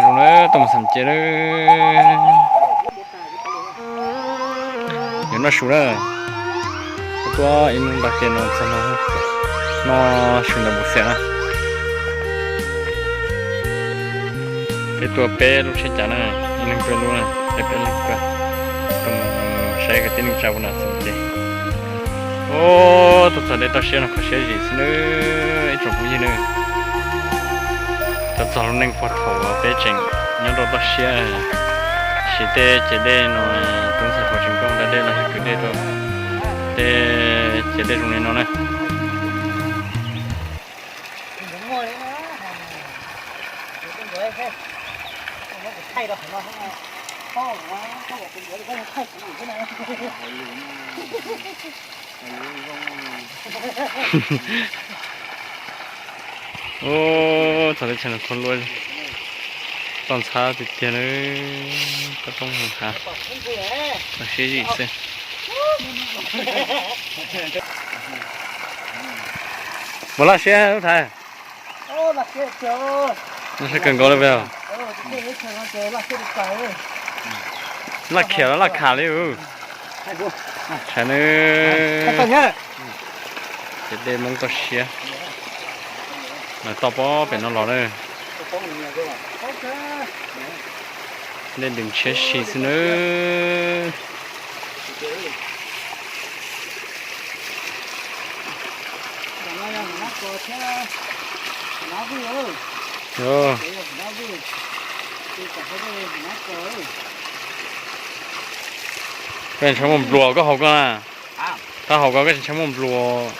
Zoo na, tuaj mus xam cev na. Yuav noj su na. Tuaj ib hnub nto ces no txog no, noj su ntawm npus xiam na. Peb tuaj peb lub tsheb cav na, ib leeg peb lub na, peb peb leeg tuaj, tuaj mus saib kwv tij neej tsa ua na xam cev. Ub, tuaj txog dej toj siab no kho siab zim xwb nawb ib tsoom phooj ywg nawb. Tuaj txog lub neej puag thaum uas peb tseem nyob rau toj siab, siv tej cev dej no, tub ntxhais hluas tseem nrog da dej los yog kwv dej rau tej cev dej zoo li no na. Ub, txog teb chaws no khuv lua, toj ntxhab tiag tiag nawb, koj roob hav, kho siab zim xwb. Puas laj siab lub thaiv? Laj siab kawg nkaus li peb. Laj khiam los laj kham li. Tshais nawb, ces dej Hmoob toj siab, lawv toj pob pem no los na. Dej ntws ntshiab si xwb nawb. Koj tsis ntshai muaj npluas koj haus koj na. Koj haus koj, koj tsis ntshai muaj npluas.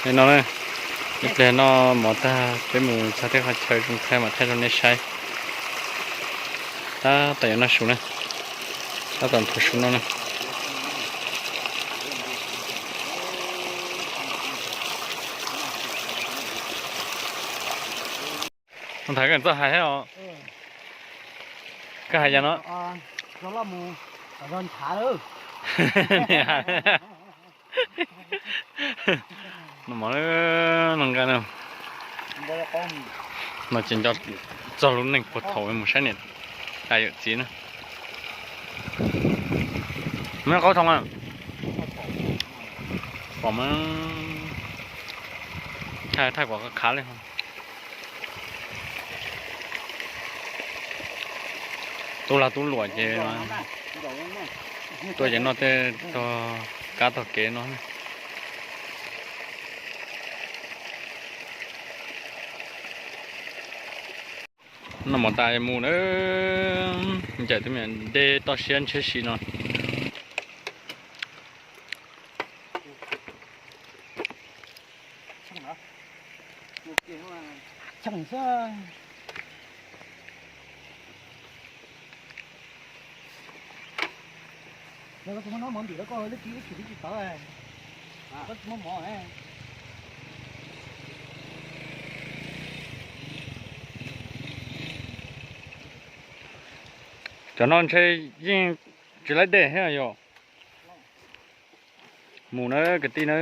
Li no na, ib pliag noj mov tag peb mus txog tej qhov chaw zoo thaij mam thaij rau nej saib. Tab tom yuav noj su na, tab tom nthuav su noj na. Nthav koj txawj hais thiab os. Koj hais yam no. Noj mov, noj nqaij no. No ces nco txog lub neej puag thaum mus saib niam tais yawm txiv na. Muab qaub thoo, pom mas, thaij kom khav li. Tub lag tub luam ces tuaj ces noj tej tog kab tog kev no. Noj mov tas mus na, ncaim tus me dej toj siab ntshiab si no. Cov no ntshe yeej tsis laib dej thiab yom. Mus na kwv tij na.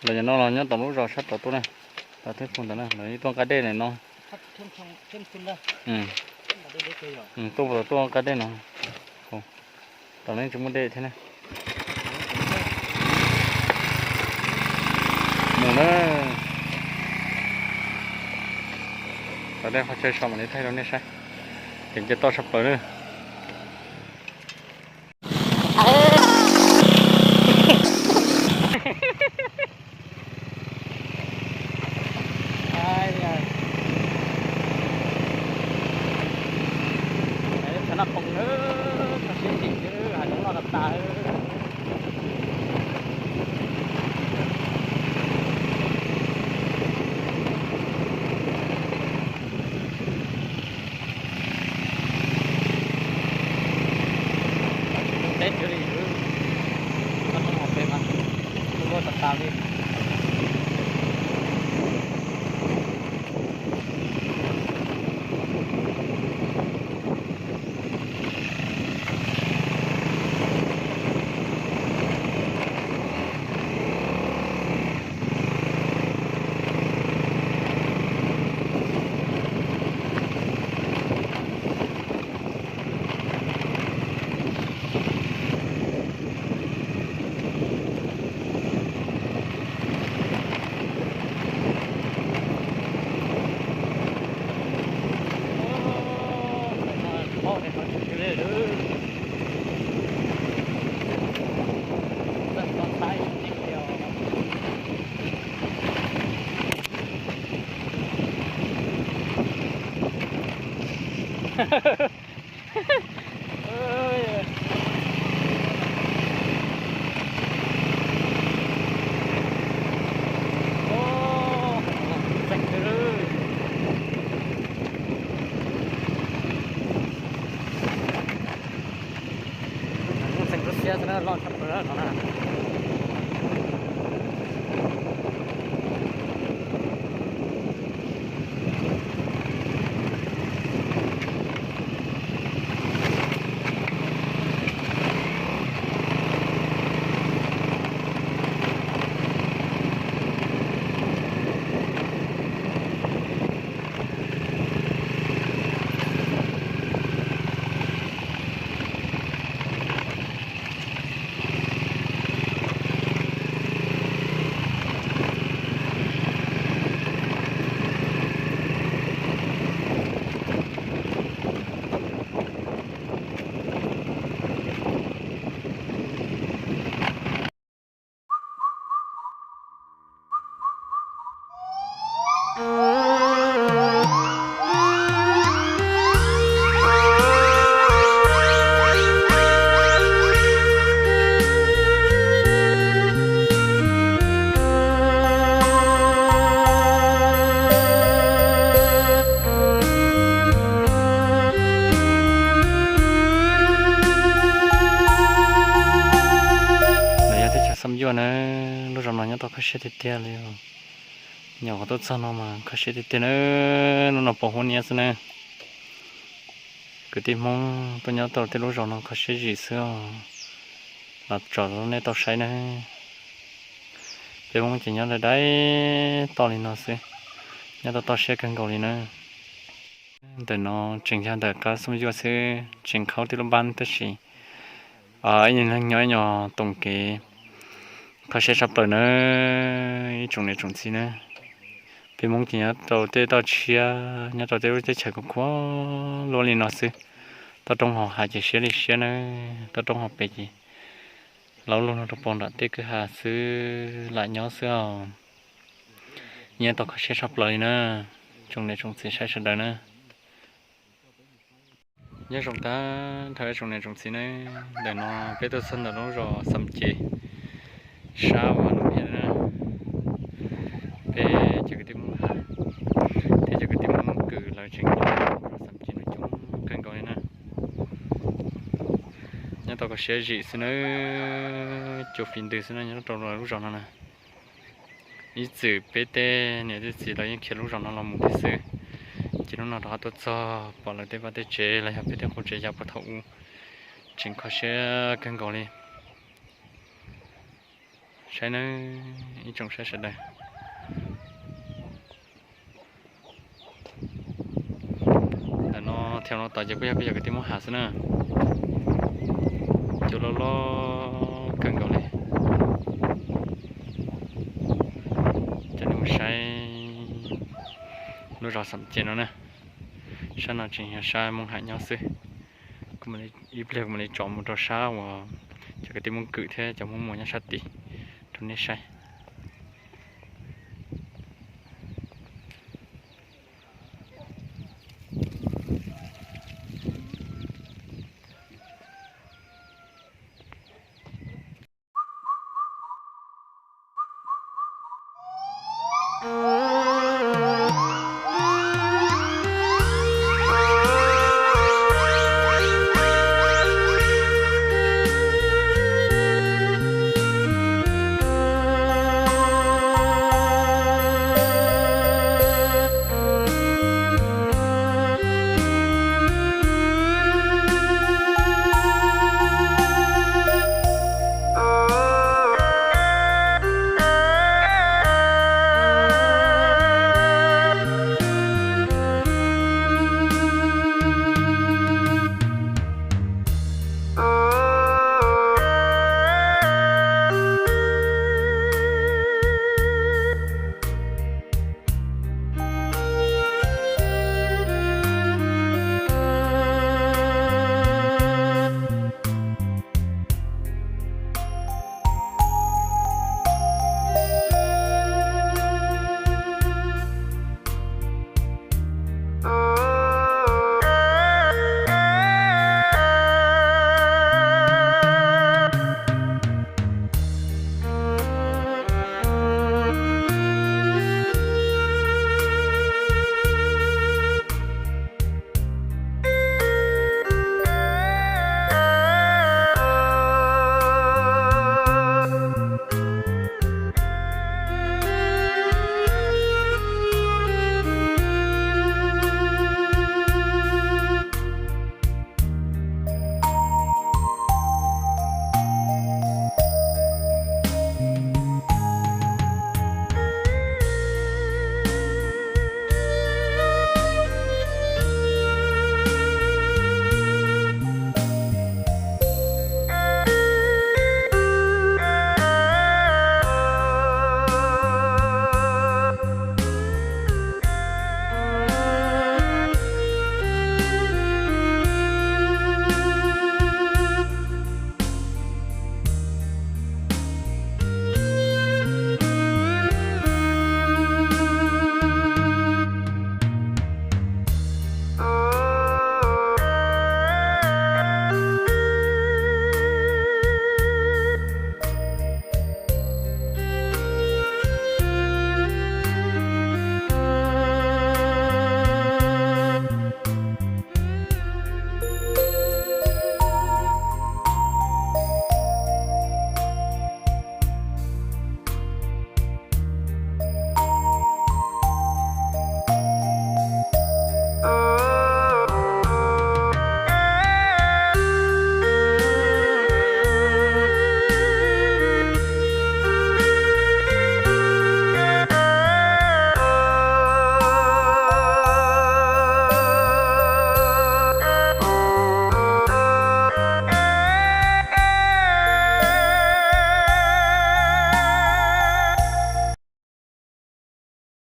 Los yog no los nyob tom lub zos sab tod tuaj na, tom thib pug ntawd na, los yeej tuaj nqa dej ntawm no. Tuaj tom tuaj nqa dej no. Tom no tsis muaj dej thiab na. Mus na. Tom dej qhov chaw so mam li thaij rau nej saib. Ces nce toj sab plaws na. Teb li, koj tau hauv pes mas, luaj tas tas li. Los yog teb chaws Xam Yuaj na, lub zos no nyob tau kho siab tiag tiag li. Nyuam qhuav tuaj txog no mas kho siab tiag tiag na, hnub no pos huab niab xwb na. Kwv tij Hmoob tuaj nyob tau tej lub zos no kho siab zim xwb os. Los tsom rau nej tau saib na. Peb Hmoob ces nyob dai dai toj li no xwb, nyob tau toj siab kawg nkaus li na. Ntawm no tseem yog ntawm qab Xam Yuaj xwb, tseem khaub tib lub npab tab sis ib nyuag leej nyob ib nyuag toom kev, kho siab tshaj plaws na ib tsoom niam tsoom txiv na. Peb Hmoob ces nyob rau tej toj tshiab, nyob rau tej lub teb chaws kuj khuab luab li no xwb. Toj roob hauv hav ces siab li siab na, toj roob hauv pes ces laub lug no rau pem nram tej kwj ha xwb lam nyob xwb os. Nyob tau kho siab tshaj plaws li na, tsoom niam tsoom txiv saib sawv daws na. Nyob zoo tag nrho ib tsoom niam tsoom txiv na, ntawm no peb tuaj txog ntawm lub zos Xam Ces, sab uas Nus Phiaj na. Peb cov kwv tij Hmoob Ham thiab cov kwv tij Hmoob Kwm lawv tseem nyob Xam Ces no coob kawg nkaus li na. Nyob tau kho siab zim xwb na, cua fim ntws xwb na nyob rau lub zos no na. Ib txwm peb tej niam tej txiv lawv yeej khiav lub zos no los mus thiab xwb, ces hnub no rov qab tuaj txog pom lawv tej vaj tej tsev los yog peb tej qub tsev yav puag thaum ub, tseem kho siab kawg nkaus li. Saib nawb ib tsoom saib sawv daws. Ntawm no thiab no tod ces kuj yog peb cov kwv tij Hmoob Ham xwb na. Cua loj loj kawg nkaus li. Coj nej mus saib lub zos Xam Ces no na. Sab no tseem yog sab Hmoob Ham nyob xwb. Ib pliag kuv mam li tsom mus rau sab uas cov kwv tij Hmoob Kwm thiab cov Hmoob Muas nyob sab tid rau nej saib.